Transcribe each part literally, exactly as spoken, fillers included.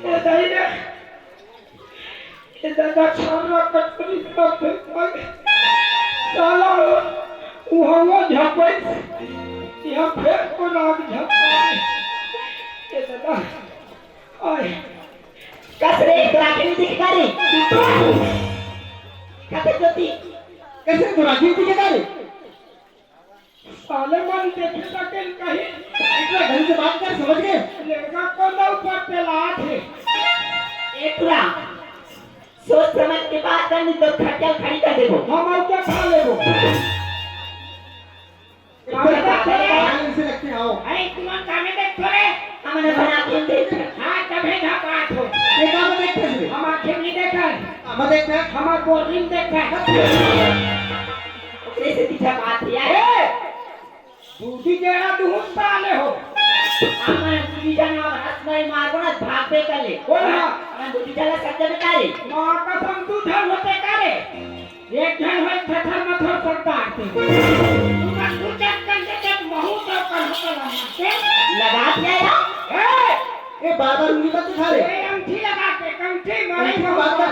ए दाई रे, ए दादा, छोरा कटोरी का फेंक मारे। साला, उहाँ वो झपैस, यहाँ फेर को नाक झपा। ए दादा, आए। कस रे, तोरा के नहीं दिखे का रे? कते ज्योति? कस रे, तोरा के नहीं दिखे का रे? साले मन देखे सकेन कहीं। इतना ढंग से बात कर, समझ गए? लड़का को ना ऊपर पेलात हे। ए टुरा, सोच समझ के बात कर, नहीं तो खटिया खड़ी कर देबो। हम आउ क्या खा लेबो? इतना बात है। हाँ, इसे रखते आओ। अरे, तुमन कामे देखथो रे? हमन अपन आँखी देख। हाँ, तभे झपात हो। ये का में देखते हैं? हम आँखी में नहीं देखा है। हाँ, मैं देखते हैं। हमार बोरी में देखा है। ओकरे से पीछा बात है यार। ए! दूधी जेड़ा दुहुन साले हो। हमन दूधी जन और हंस भाई मारबो ना, भागबे कर ले। बोल ना। हमन दूधी जन ला सब जगह का रे। माँ कसम, दू झन होते का रे। एक झन होय थथर मथर सरदार के। तू ना दू चक्कर के जब महू तो कर होता लगा के। लगा दिया यार। ए! ए, बार बार उंगली मत उठा रे। ए, अंगठी लगा के, कंठी मारे अंगठी को बात कर।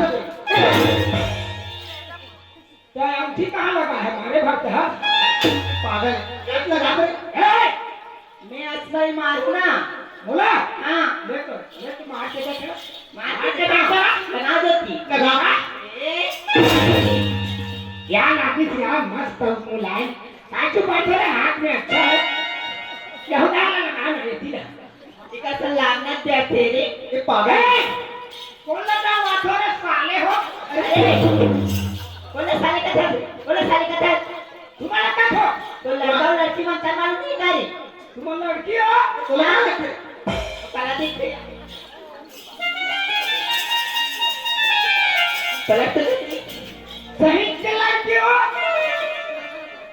तो अंगठी कहाँ लगा है? मारे भरते हाथ। पागल, गलत लगा दे। ए! मैं असली मारू ना। बोला? हाँ। ले तो, ले तो मार के देख। मार के देख। बना देती। लगा। ए! क्या नागिस यार, मस्त मुलायम। साचू बैठे रे, हाथ में अच्छा है। यहूदा वाला लगा ना, ये तीन। इका सन लागना दे तेरे। ये पागल। ए! कोन ला का बात हो रे साले हो? अरे, कोन ला साले कथे? कोन ला साले कथे? तुम्हारा का हो? तो लड़का लड़की में अंतर मालूम नहीं का रे? तुम लड़की हो? तो लगा देखे। पलट देख रे। पलट तो देख रे। सही के लड़की हो?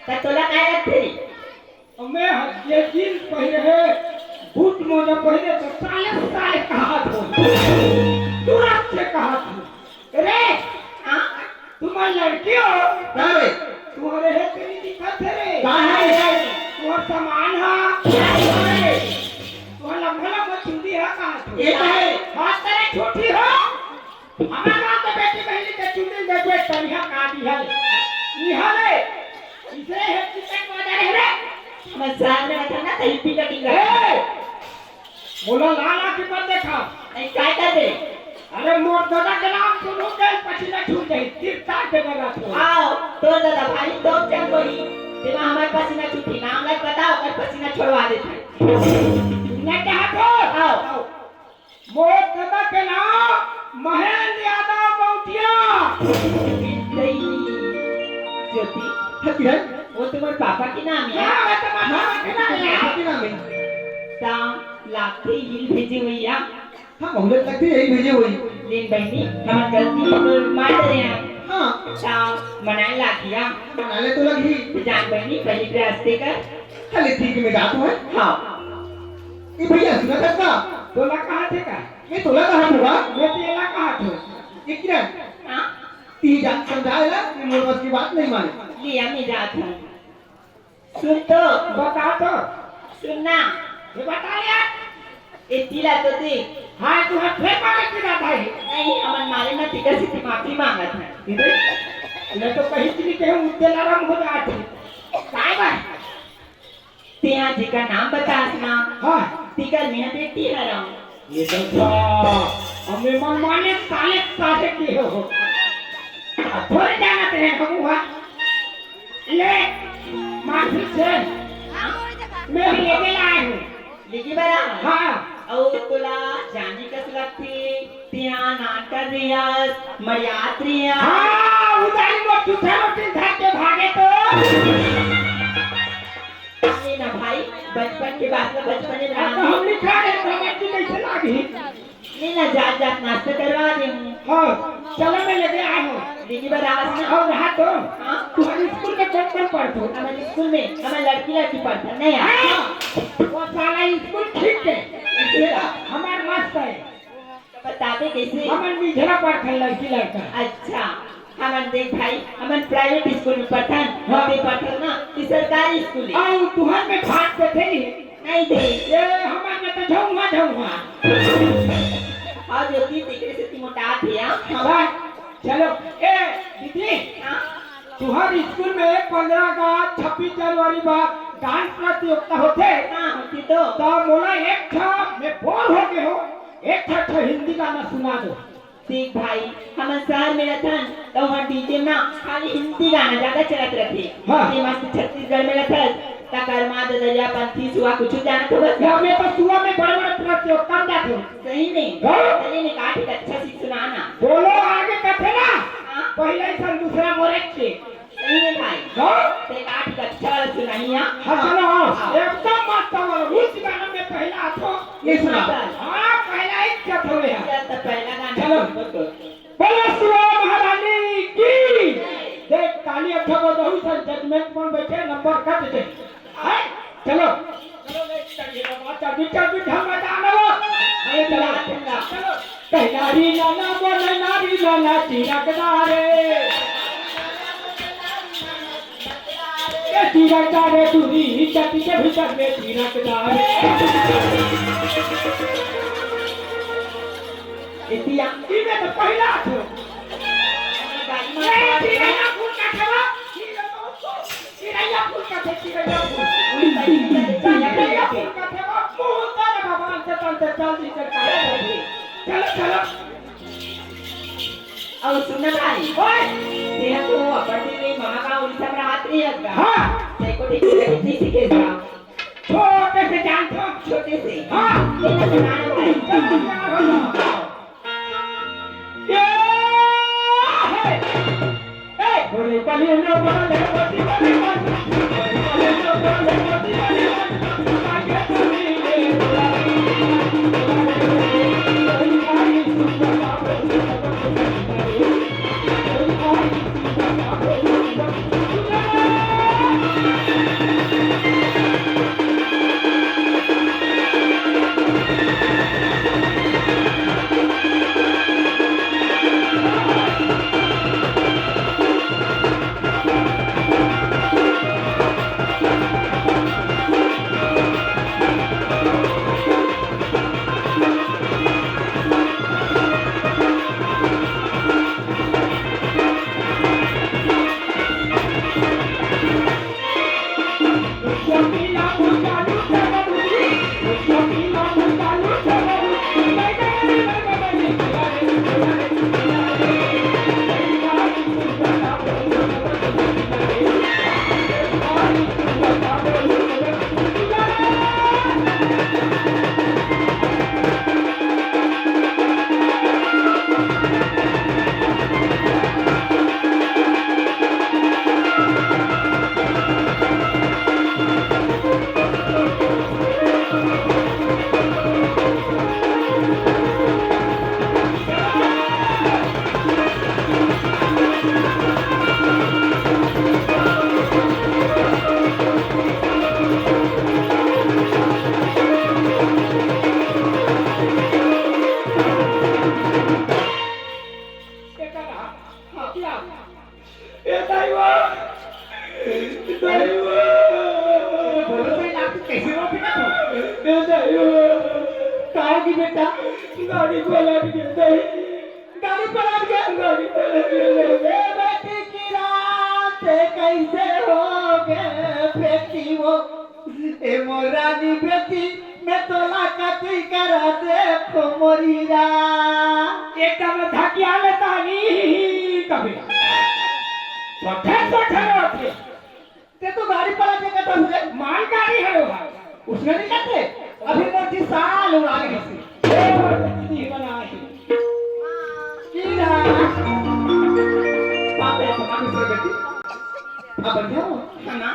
तो तोला काय लगथे रे? अउ मैं ह जे जींस पहिरे हे, बूट मोजा पहिरे, तो साले, साले कहत हो। तुरंत से कहत हो। रे, हाँ? तुम लड़की हो? का रे? तुम्हारे हे तेरी दिक्कत है रे। का है? तुम्हारा सामान है? का है? तुम्हारा लंबा लंबा चूड़ी है, कहाँ से? ये का है? हाथ तेरे छोटी हो? हमारा गाँव के बेटी बहनी के चूड़ी में कोई तनिया इहाँ ले, इहाँ ले। इसे हेड की तक बजा रहे रे। मैं साल में था ना, तही पी कटिंग ए! मोला लाला के मत देखा। नहीं, काय कर दे? अरे, मोर दादा के नाम सुनो के पसीना छूट जाई, तीर तार के लगा तो। आओ, तोर दादा भारी तोप चल कोई। तेमा हमार पसीना छूटी, नाम लग बताओ, ओकर पसीना छोड़वा देते। मैं कहा तो? आओ। मोर दादा के नाम महेंद्र यादव मौतिया। नहीं, ज्योति। हाँ, किरण। वो तुम्हारे पापा के नाम है? हाँ, वो तुम्हारे पापा के नाम है। पापा के नाम है। ता लागथे हिल भेजे हुई या? हाँ, मोहलत लगती यही भेजे हुई। लेन बहिनी, हमर गलती तो मान डरे हैं। हाँ। ता मनाए लागिया। मनाले तो लगी। तो जान बहिनी, पहली प्रयास ते कर। हाँ, ले ठीक है, मैं जाता हूँ। हाँ। ए भैया, सुना था का? तोला कहा थे का? मैं तोला कहा था बा? मैं तेला कहा था। एक किरण। हाँ? ती जा, समझाए ला, ये मोर बस की बात नहीं माने। लिया, मैं जात हूँ। सुन तो। बता तो। सुन ना। ये बता यार। ए तिला तो दे। हाँ, तू हाथ फेर मारे की बात है। नहीं, हमन मारे ना, तिकर से माफी मांगत है। इधर, मैं तो कहीं से नहीं कहूँ, उद्दे नरम हो जात है। काय बात? तेहा जेकर नाम बतास ना, हाँ। तिकर मेहा बेटी हरंव। ये तो था। अब मैं मनमाने साले साले के हो। थोड़े जाना तेरे हम हुआ। ले, माफी से। मैं भी लेके लाया हूँ। लेके बरा? हाँ। अउ तोला जानी कस लगथे, तेहा नान कर रिहस, मरियात रिहस। हाँ, उदारी में जूठा रोटी धर के भागे तो। अरे ना भाई, बचपन के बात ला बचपने में अब तो रहने। हम लिखा रहे, समझ की कैसे लागी? नहीं ना, जात जात नाश्ता करवा दे हूँ। हाँ, चलो मैं लेके आया हूँ। दीदी बराबर ना। और रहा तो, हाँ? तुम्हारे स्कूल में कौन कौन पढ़ते हो? हमारे स्कूल में, हमारे लड़की लड़की पढ़ते हैं, नहीं यार। हाँ, वो साला स्कूल ठीक है। अच्छा। हमारे मस्त है। तो बताते कैसे? हमन निझरा पढ़थन लड़की लड़का। अच्छा, हमन देख भाई, हमन प्राइवेट स्कूल में पढ़थन, हाँ। हमन पढ़थन ना, कि सरकारी स्कूल है। अउ तुहर में भाग तो थे नहीं। नहीं दे। ये हमन में तो झौंगा झौंगा। और जो भी देखे से ती मोटा थे, हाँ? हाँ, चलो, ए, दीदी, हाँ? तुहर स्कूल में पंद्रह अगस्त, छब्बीस जनवरी बर डांस प्रतियोगिता होथे। हाँ, होथे तो। तो मोला एक ठा, मैं बोर हो गए हो, एक ठा, ठा हिंदी गाना सुना दो। देख भाई, हमन शहर में रहथन, तो वहाँ डीजे में ना खाली हिंदी गाना ज्यादा चलत रहथे। हाँ। ये मस्त छत्तीसगढ़ में रहथस, तकर माँ ददरिया पंथी सुआ कुछ जानत हो बस। या मैं तो सुआ में बड़े बड़े प्रतियोगिता में जाते हूँ। सही में? हाँ। चलिए निकाल के अच्छा सी सुनाना। बोलो आगे कथे ना। हाँ। पहले ही सन दूसरा मोरे के। सही में भाई। हाँ। ते काट के अच्छा वाला सुनाई, हाँ? हाँ, चलो, हाँ। हाँ। एकदम मस्त वाला। उस गाना में पहला हाथो। ये सुना। हाँ, पहला ही चथो में है। ये तो पहला गाना चलो। सुन तो। बोलो शिवा महारानी की। देख, काली अच्छा को दहू सन जजमेंट में बैठे, नंबर कट दे। हाय, चलो। चलो, ले, चल, ये बाबा, चल, चल, चल, ढंग बता ना वो। अरे, चला, चला। चलो। कहनारी लाला बोले नारी लाला चिरकदारे। ये चिरकदारे दूरी जाति के भीतर में चिरकदारे। इतिया, इमे तो पहला था। ये चिरैया फूल का खेला, चिरैया फूल का थे, चिरैया फूल। चिरैया फूल का थे, वो मुंह उतारे भगवान से तन से चल दी चल का। चलो, चलो। अउ सुन ना भाई। ओए! तेहा तो अपन भी महागांव उड़ीसा में रहत रही है का? हाँ। ते को ठीक से नहीं सीखे का? छोटे से जानथो। छोटे से? हाँ। तेरा सुना ना भाई। चलो, यार, हो जाओ। ये है। ए, बोले, बोले, बोले, बोले, बोले, बोले, बोले, बोले, बोले, बोले, बोले, ए दाई वो, दाई वो। बोलो तो यार, तू कैसे रो बेटा तू? ए दाई वो। का होगी बेटा? गाड़ी पलट गई दाई। गाड़ी पलट गई? गाड़ी पलट गई। ए बेटी की रात कैसे हो गए बेटी वो? ए मोर रानी बेटी, मैं तोला कति करा देखो मोरी रा। एकदम धकिया लेता नहीं कभी। सोठे सोठे रहते। ते तो गाड़ी पलट के कहता हुए। मालगाड़ी है वो भाई। उसने नहीं कहते। अभी मोर जी साल उड़ा गई थी। ये मोर बेटी नहीं बना है। की ना। पापे तो मानुष रे बेटी। अब बढ़िया हो। है ना?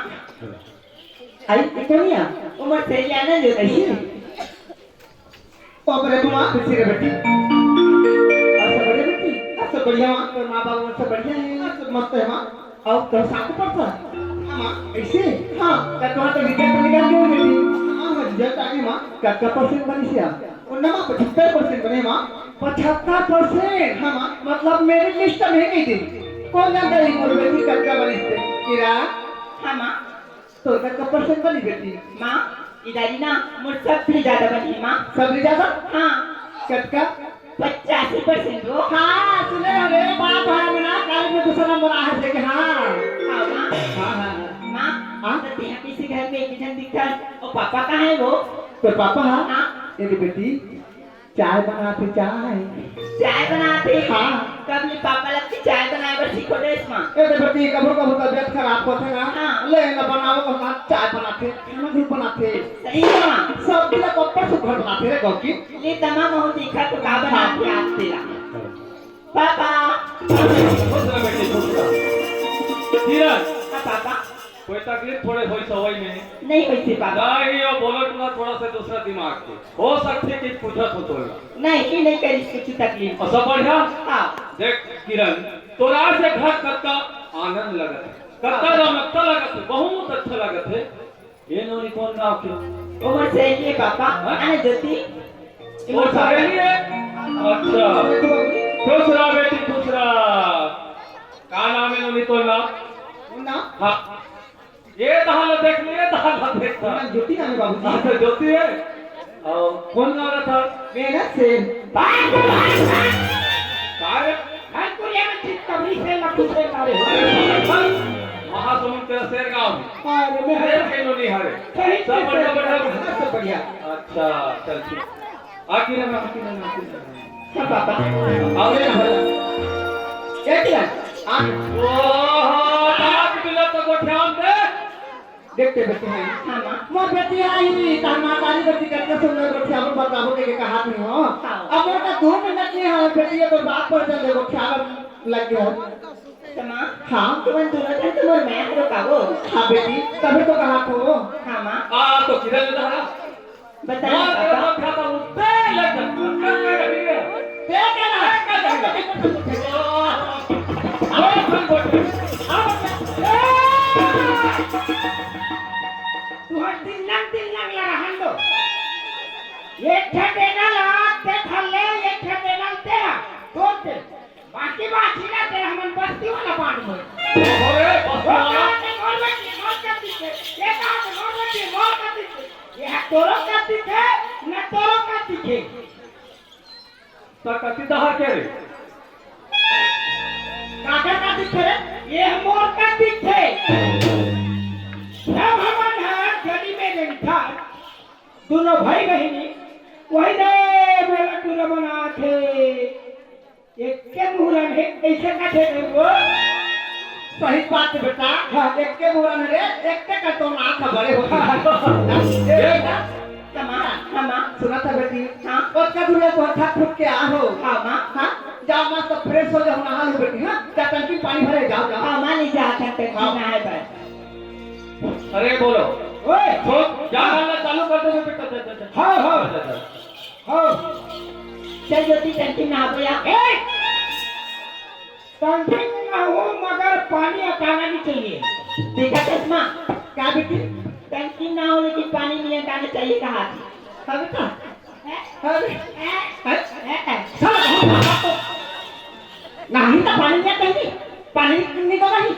आई, ये कोन हे? ओ मोर सहेली आनंद ज्योति। ऐसी? ओ बड़े बुआ, खुशी रे बेटी। और सब बढ़िया बेटी? और सब बढ़िया माँ, तोर माँ बाबू मन सब बढ़िया हे? हाँ, सब मस्त हे माँ। और तोर साथ पढ़ता? हाँ माँ। ऐसे? हाँ। का तोहार तो result निकल गया बेटी? हाँ, हाँ, result आ गया माँ। कतका percent बनिस हे? ओ ना माँ, पचहत्तर percent बने माँ। पचहत्तर percent? हाँ माँ। मतलब merit list में कही दे। कोन जानता हे मोर बेटी कतका बनिस हे? किरा? हाँ माँ। तोर कतका percent बनी बेटी? माँ, इदारी ना मोर सबले ज्यादा बनी हे माँ। सबले ज्यादा? हाँ। कतका? पचासी percent वो। हाँ, सुने हो रे, बाप है मना, काल में दूसरा नंबर आ है देखे, हाँ। हाँ, माँ। हाँ, हाँ, हाँ। माँ, हाँ? तो तेरा किसी घर में एक जन दिखता है, वो पापा कहाँ है वो? तोर पापा, हाँ? हाँ। ये दे बेटी, चाय बनाथे, चाय। चाय बनाथे? हाँ। कब ले पापा लग के चाय बनाए बर सीखो रे इसमा? ए दे बेटी, कभू कभू तबियत खराब होथे ना, हाँ। ले ना बनाओ तो ना चाय बनाथे, खाना भी बनाथे। सही है माँ। सब दिला पप्पा सुघर बनाथे रे गौकी। ले तमा महू देखा तो का बनाथे हाँ। आप तेला। पापा। खुश रह बेटी, खुश रह। किरण। हाँ पापा। कोई तकलीफ थोड़े होई सवई में? नहीं होई थी पापा। नहीं, वो बोलत ना थोड़ा सा दूसरा दिमाग के। हो सकथे कि पूछत हो तोला। नहीं, नहीं करिस कुछ तकलीफ। और सब बढ़िया? हाँ। देख किरण, तोरा से घर कतका आनंद लगत हे, कतका हाँ। रौनकता लगत हे, बहुत अच्छा लगत हे। ये नोनी कोन गाँव के? वो मोर सहेली हे पापा, हाँ? अने ज्योति। वो सहेली हे? अच्छा। खुश रह बेटी, खुश रह। का नाम हे नोनी तोर नाम? वो नाम? हाँ। ये तहाँ ला देख, ये तहाँ ला देख। मेरा ज्योति नाम है बाबूजी। अच्छा, ज्योति है? और कौन गा रहा था? मेरा शेर। बाप रे बाप। का रे? हर कोई ये में ठीक कभी से ना पूछे ना रे। महासमुंद तेरा शेर गाँव में। अरे, मैं शेर कहीं नहीं हरे। सही सब से बढ़िया, बढ़िया। सब बढ़िया। अच्छा, चल ठीक। आखिर में, आखिर में, आखिर में। हाँ, पापा। आओ रे, आओ रे। क्या किया? आ। ओहो, बात मिला तो गोठियान दे। देखते बेटी हैं। हाँ, माँ। मोर बेटी आई, तार माँ तारी बेटी करके सुंदर गोठियाबो बताबो के, के कहा नहीं हो। हाँ। अब मोर का दो मिनट नहीं है, बेटी ये तो बात पर चल दे, गोठियाबो लग गया। तो माँ, हाँ। तुमन दोनों जन तो मोर मैं हरो काबो। हाँ बेटी, तभी तो कहा तो। हाँ, माँ। आ, तो किधर ले जा? बता ना, पापा। दे ना। तुहर तिल्लंग तिल्लंग ला रहन दो। एक ठे देना ला, ते थल्ले, एक ठे देना ते हा, तोर ते। बाकी बात ही ना ते हमन बस्ती वाला बांट में। अरे, बस्ती वाला। वो कहा ते मोर बेटी, मोर कर दीजिए। ये कहा ते मोर बेटी, मोर कर दीजिए। ये तोरो का दिखे, न तोरो का दिखे। त कति डहर के रे? काकर का दिखे रे? ये मोर का दिखे। जब हमन ह गली में रेंगथन, दोनों भाई बहिनी, वही दे मोला टूरा बनाथे। एक्के मुहरन हे, कइसे कथे रे वो? सही बात हे बेटा। हाँ। एक्के मुहरन रे, एक्के का तो आँख बड़े होथे। हाँ। ए बेटा, कमा, कमा। सुनत हस बेटी? हाँ। ओतका दूर ले तो हाथ फूट के आ हो। हाँ, माँ। हाँ? जाओ मस्त fresh हो जाओ, नहा लो बेटी, हाँ? जा टंकी पानी भरे, जाओ, जाओ। हाँ, माँ, नहीं जात हन टंकी हाँ। नहाए बर। अरे बोलो। ओए। हो, जा, हाँ। नल चालू कर दे बेटा, जा, जा, जा। हाँ, हाँ। जा, जा, जा। हो। चल ज्योति, टंकी में नहाबो या। ए! टंकी में नहाहूँ, मगर पानी अकाना नहीं चाहिए। देखा चश्मा? का बेटी? टंकी में नहाहूँ, लेकिन पानी नहीं अकाना चाहिए कहा थी। हाँ बेटा। हैं? हाँ बे-, हैं? हैं? हैं? चल, नहीं तो पानी नहीं चाहिए। पानी निकाला ही।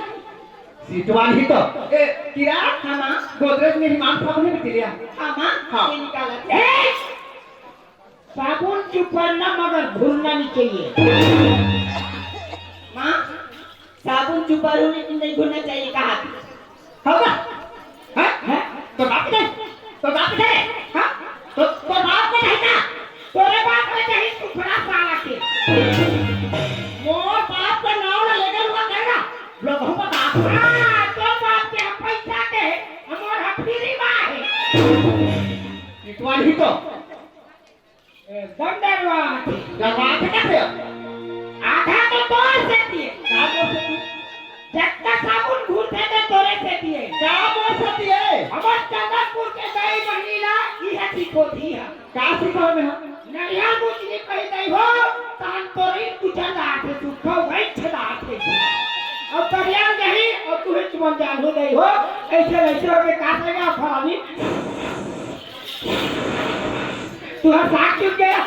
सीट वाली तो। ए, किरा? हाँ, माँ। गोदरेज में हिमांशु साबुन नहीं बिकतिस? हाँ, माँ। हाँ। ये निकाला। ए! साबुन चुपड़ना मगर घुरना नहीं चाहिए। माँ, साबुन चुपड़ू नहीं, नहीं घुरना चाहिए कहा? हाँ बा? हाँ? हाँ? तो बाप नहीं? तो बाप नहीं? हाँ? तो, तो बाप को नहीं था? तोरे बाप को नहीं, सुखड़ा साला के। मोर बाप का नाम ना लेकर हुआ कहना। लोगों को बाप। हाँ, तो बाप के हम पैसा के है, हम और हम फ्री बा है। इतवाल ही तो। एकदम डरवा। डरवा के का थे? आधा तो तोर से दिए। का तोर से दिए? जत्ता साबुन घूरथे तो तोरे से दिए। का तोर से दिए? हमर चंदनपुर के दई महिला इहे सिखो दी है। का सिखो में है? नरिया मुचनी कही दई हो, तान तोरी कुछ दात है, सुखो वही छदात है। अब करिया नहीं, और तू ही चुमन जान हो दई हो, ऐसे ऐसे होके का सगा फलानी। तुहर साग चुक गया।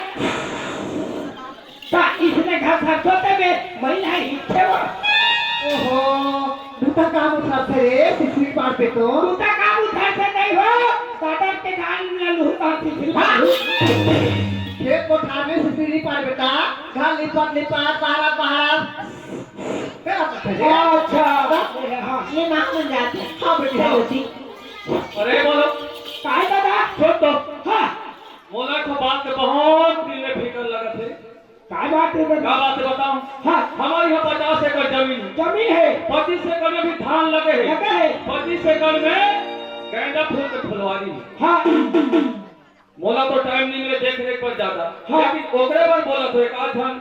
ता इसने घर घर सोते में महिला ही थे वो। ओहो, दूता काम उठा थे रे, सिसरी पार पे तो। दूता काम उठा थे नहीं हो, दादर के गाल में लूटा सिसरी हाँ। पार। खेत कोठार में सिसरी पार बेटा, घर लिपट लिपट, पहाड़ा पहाड़ा। क्या बात है रे? अच्छा, हाँ। ये माँ बन जाते हैं। हाँ बेटी, हाँ। चलो जी। अरे बोलो। काय दादा? छोड़ दो। हाँ। मोला एक बात के बहुत दिल में फिकर लगत है। काय बात है का दादा? बात है बताऊं? हाँ। हमारे यहाँ पचास एकड़ जमीन है। जमीन है। पच्चीस एकड़ में भी धान लगे है। लगे है। पच्चीस एकड़ में गेंदा फूल के फुलवारी है। हाँ। मोला तो टाइम नहीं मिले देख रेख पर ज्यादा। हाँ। लेकिन ओकरे बर बोला तो एक आध झन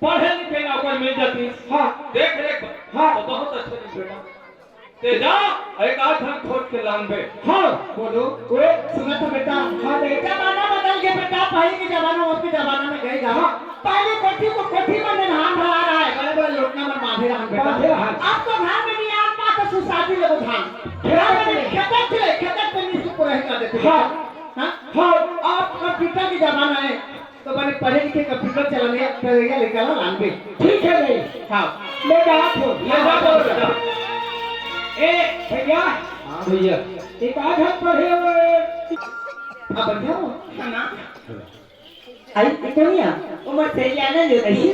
पढ़े लिखे ना कोई मिल जाती। हाँ। देख रेख पर। हाँ। तो बहुत अच्छा नहीं बेटा। ते जा, एक आध झन खोज के लानबे। हाँ, बोलो। ओए, सुना था बेटा। हाँ, बेटा। जमाना बदल गया बेटा, पहले के जमाना और के जमाना में गए जाओ। हाँ। पहले कोठी को कोठी में धान भरा रहा है, बड़े बड़े लोटना में बांधे रहा बेटा। बांधे रहा। अब तो घर में नहीं आ पाता, सोसाइटी लोग धान। घर में नहीं, खेतक चले, खेतक पे नहीं सुख रह कर देते। हाँ। हाँ? हाँ। अब कंप्यूटर की जमाना है। तो बने पढ़े लिखे कंप्यूटर चलाने करेगा लड़का ला लानबे। ठीक है भाई। हाँ। ले जात हो। ले जात हो बेटा। ए भैया। हाँ भैया। एक आध हाथ पढ़े हुए। हाँ बढ़िया हो। है ना? आई, ये कौन है? उमर से ज्यादा जो ऐसी?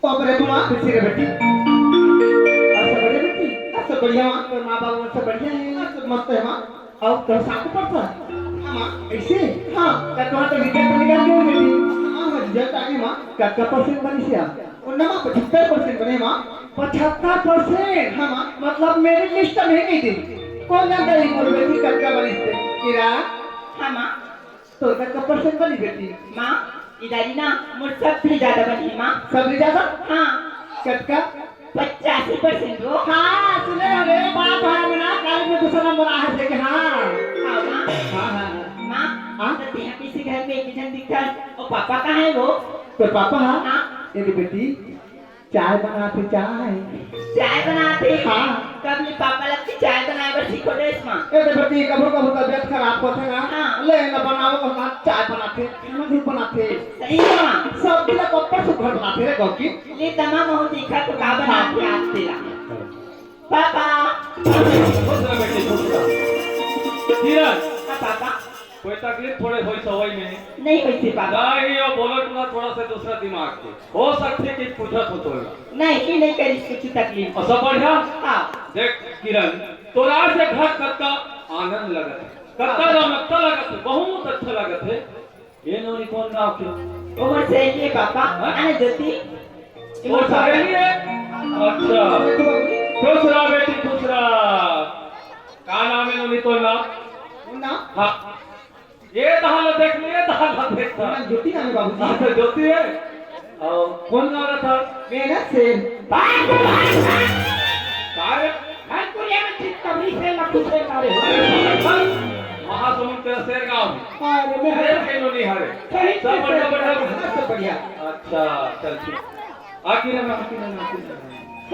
बाप रे, माँ, कैसी रे बेटी? और सब बढ़िया बेटी? और सब बढ़िया माँ, और माँ बाबू सब बढ़िया है? हाँ, सब मस्त है माँ। और तो साथ पढ़ता? हाँ माँ। ऐसे? हाँ। तो तुम्हारा तो रिजल्ट निकाल के बेटी? हाँ, हाँ, रिजल्ट आ गया माँ। कतका परसेंट बनी सिया? उन्ना माँ पचहत्तर परसेंट बने माँ। पचहत्तर परसेंट? हाँ माँ। मतलब मेरिट लिस्ट में नहीं थी। कौन जानता है मोर बेटी कतका बनी थे? किरा? हाँ माँ। तोर कतका परसेंट बनी बेटी? माँ, इधर ही ना, मोर सबसे ज्यादा बनी है, माँ। सबसे ज्यादा? हाँ। कतका? पचासी परसेंट वो। हाँ, सुने हो रे, बाप भाई में ना, कॉलेज में दूसरा नंबर आया है कि हाँ। हाँ, माँ। हाँ, हाँ, हाँ। माँ, हाँ? तो यहाँ किसी घर में एक जन दिखता है, वो पापा कहाँ है वो? तो पापा, हाँ? हाँ। ये तो बेटी, चाय बनाथे, चाय। चाय बनाथे? हाँ। कब ले पापा लग के चाय बनाए बर सीखो देश माँ? ए, देखो, ती कभू कभू तबियत खराब होथे ना, हाँ। ले ना बनाओ, तो ना चाय बनाथे, खाना भी बनाथे। सही है माँ। सब दिन कब पर सुघर बनाथे रे गौकी। ले तमा महू दिखा तो का बनाथे हाँ। आज तेरा? पापा। खुश रह बेटी, खुश रह। किरण। हाँ पापा। कोई तकलीफ थोड़े होई सवई में? नहीं होई से पापा। नहीं, वो बोलत ना थोड़ा सा दूसरा दिमाग के। हो सकथे कि पूछत हो तोला। नहीं, ये नहीं करी कुछ तकलीफ। और सब बढ़िया? हाँ। देख किरण, तोरा से घर कतका आनंद लगत है, कतका हाँ। रौनकता लगत है, बहुत अच्छा लगत है। ये नोनी कौन गाँव के? उमर से ये पापा, हाँ? अने ज्योति। वो सहेली है? अच्छा। खुश रहा बेटी, खुश रहा। का नाम है नोनी तोर नाम? नाम? हाँ। ये तहां ला देख, ये तहां ला देख। मैं ज्योति नाम है बाबूजी। अच्छा, ज्योति है? और कौन गा रहा था? मेरा शेर। बाप रे बाप। का रे? हर कोरिया में ठीक कभी से लखू से मारे हो। महासमुंद तेरा शेर गांव है। अरे, मैं शेर के नो नहीं हारे। सही सब से बढ़िया, बढ़िया। हाँ, सब बढ़िया। अच्छा, चल ठीक। आखिर में, आखिर में, आखिर में।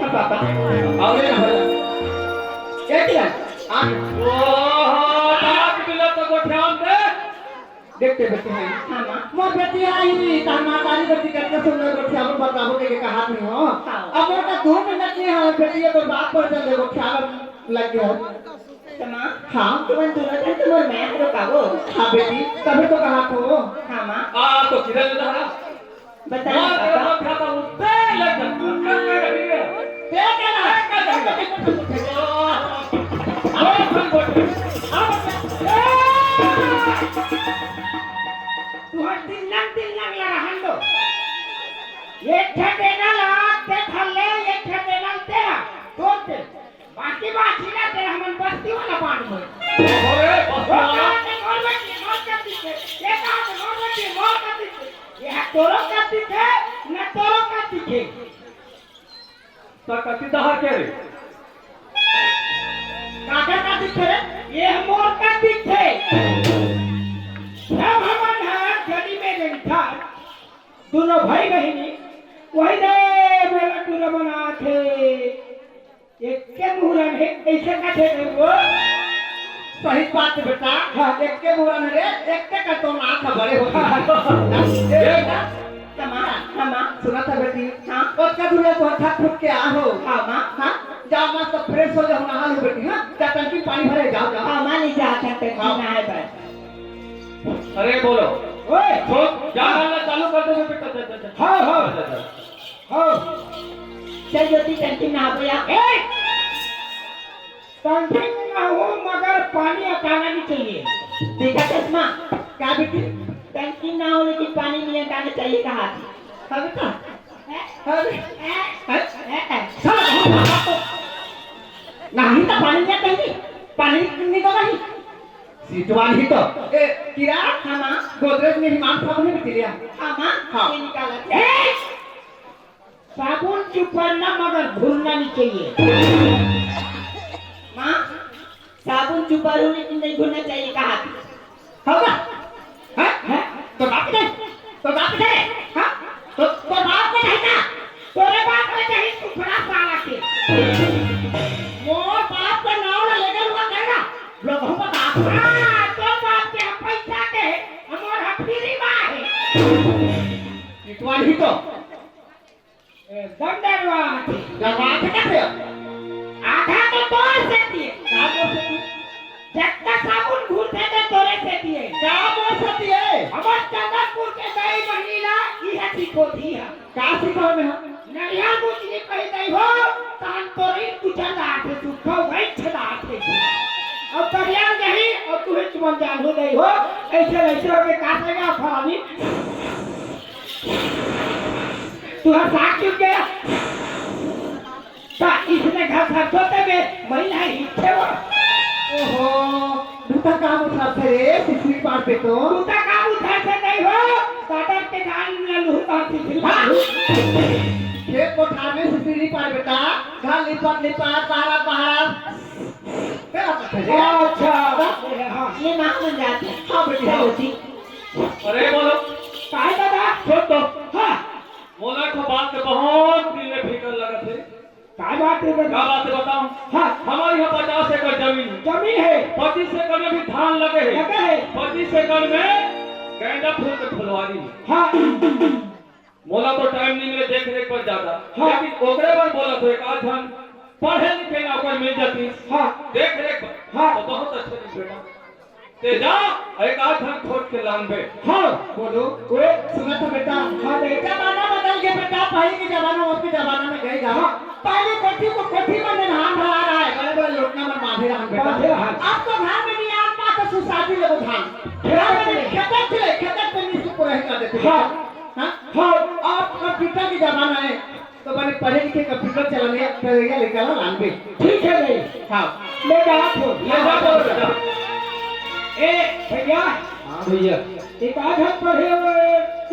हाँ, पापा। आओ रे, आओ। क्या किया? आप ओहो, बाप मिला तो को ध्यान दे। देखते बेटी है। हाँ माँ। मोर बेटी आई, तार माँ तारी बेटी कतका सुंदर गोठियाबो बतलाबो के, के कहात नहीं हो। हाँ। अब मोर का दो मिनट नहीं है, बेटी ये तो बात पर चल दे, गोठियाबो लग गया। तो माँ, हाँ। तुमन दोनों जन तो मोर मैं रो पाबो। हाँ बेटी, तभी तो कहात हो। हाँ माँ। आ तो किधर ले जा रहा? बता माँ, तेरा पापा। माँ खाता हूँ, तेरे लग जा, तेरे लग जा। तेरे क्या ना? तेरे क्या ना? तुहर तिल्लम तिल्लम ला रहन दो। एक ठे देना ला, ते खा ले, एक ठे देना ला तेरा, तोर ते। बाकी बात ही ना तेरा हमन बस्ती वाला बांट में। अरे, बस्ती वो वाला। कहा के मोर बेटी, मोर कर दीजिए। ये कहा के मोर बेटी, मोर कर दीजिए। ये है तोरो कर दीजिए, न तोरो कर दीजिए। त कति तहार के रे? काकर का दिखे रे? ये मोर का दिखे। जब हमन ह गली में रेंगथन, दोनों भाई बहिनी, वही दे मोला टूरा बनाथे। एक के मुहरन हे, ऐसे का थे वो? सही बात है बेटा। हाँ। एक के मुहरन रे, एक के का तो नाक बड़े होते हैं। ए बेटा, कमा, कमा। सुना था बेटी? हाँ। और का दुनिया तो अच्छा फुट के आ हो। हाँ, माँ। हाँ? जाओ मस्त fresh हो जाओ, नहा लो बेटी, हाँ? जा टंकी में पानी भरे, जाओ, जाओ। हाँ, माँ, नहीं जा, टंकी हाँ। नहाए बस। अरे बोलो। ओए! छोड़, जा हाँ। नहाना चालू कर दो बेटा, जा, जा, जा। हाँ, हाँ। जा, जा, जा। हाँ। चल ज्योति, टंकी में नहा गया। ए! टंकी में ना हो, मगर पानी अटाना नहीं चाहिए। देखा चश्मा, का बेटी? टंकी ना हो, लेकिन पानी नहीं अटाना चाहिए, कहा थी। हाँ बेटा। हैं? अरे, हैं? हैं? हैं? साला, नहीं तो पानी नहीं चाहिए, पानी नहीं तो नहीं। सिटवान ही तो। ए, किरा? हाँ, माँ। गोदरेज में हिमान साबुन नहीं बिक लिया। हाँ, माँ। हाँ। ये निकाला। ए! साबुन चुपड़ना मगर भूलना नहीं चाहिए। माँ, साबुन चुपड़ू लेकिन नहीं भूलना चाहिए, कहा थी। होगा? हैं? हैं? तो बाप के, तो बाप के, हाँ? तो, तो बाप के नहीं था। तोरे बाप के नहीं, सुखड़ा साला के। मोर बाप का नाम ना लेकर हुआ करना। लोगों का बाप। हाँ, तो बाप के हम पैसा के, हम और हम फ्री में है। इतवान ही तो। एकदम डरवा। डरवा के का थे? आधा तो तोर से दिए। का तोर से दिए? जत्ता साबुन घूरथे ते तोरे से दिए। का मोर से दिए? हमर चंदनपुर के दाई बहिनी ला इहे सिखोथी ह। का सिखोर में हम? नरियर मुचनी कही दई हो, तान तोरी कुचल दाथे, सुखा वही छदाथे। अब करिया नहीं, और तू ही चुमन जान हो गई हो, ऐसे ऐसे होके काटेगा फलानी। तुहर साग चुक गया। ता इसने घर सरसों ते में महिला हिस्से वो। ओहो, दूता काम उठा से रे, सिसरी पार पे तो। दूता काम उठा से नहीं हो, दादर के गान में लूटा सिसरी पार। खेत कोठार में सिसरी पार बेटा, घर लिपट लिपट, पहाड़ा पहाड़ा। तेरा पत्थर है। अच्छा, हाँ। ये माँ बन जाते हैं। हाँ बेटी, हाँ। चलो जी। अरे बोलो। काय दादा? छोड़ दो। हाँ। मोला एक ठो बात के बहुत दिल में फिकर लगत हे। काय बात हे बेटा? का बात हे बताओ? हाँ। हमर इहाँ पचास एकड़ जमीन हे। जमीन हे। पच्चीस एकड़ में भी धान लगे हे। लगे हे। पच्चीस एकड़ में गेंदा फूल के फुलवारी हे। हाँ। मोला तो टाइम नहीं मिले देख रेख बर ज्यादा। हाँ। लेकिन ओकरे बर बोलत हो, एक आध झन पढ़े लिखे ना कोई मिल जाती। हाँ। देख रेख बर। हाँ। तो बहुत अच्छा दिन बेटा। ते जा, एक आध झन खोज के लानबे। हाँ, बोलो। ओए, सुना था बेटा? हाँ, बेटा। जमाना बदल गया बेटा, पहले के जमाना और के जमाना में गए गा। हाँ। पहले कोठी को कोठी में धान भरा रहा है, बड़े बड़े लोटना में बांधे रहा बेटा। बांधे रहा। अब तो घर में नहीं, आप माँ तो सुसाती लगो धान। घर में नहीं, खेतक चले, खेतक पे नहीं सुपर रह कर देते। हाँ। हाँ? हाँ। अब कंप्यूटर के जमाना है। तो मैंने पढ़े लिखे कंप्यूटर चलाने का तैयारी लेकर आ लानबे। ठीक है भाई। हाँ। मैं कहा था। ले जा तो बेटा। ए भैया। हाँ भैया। एक आध हम पढ़े हुए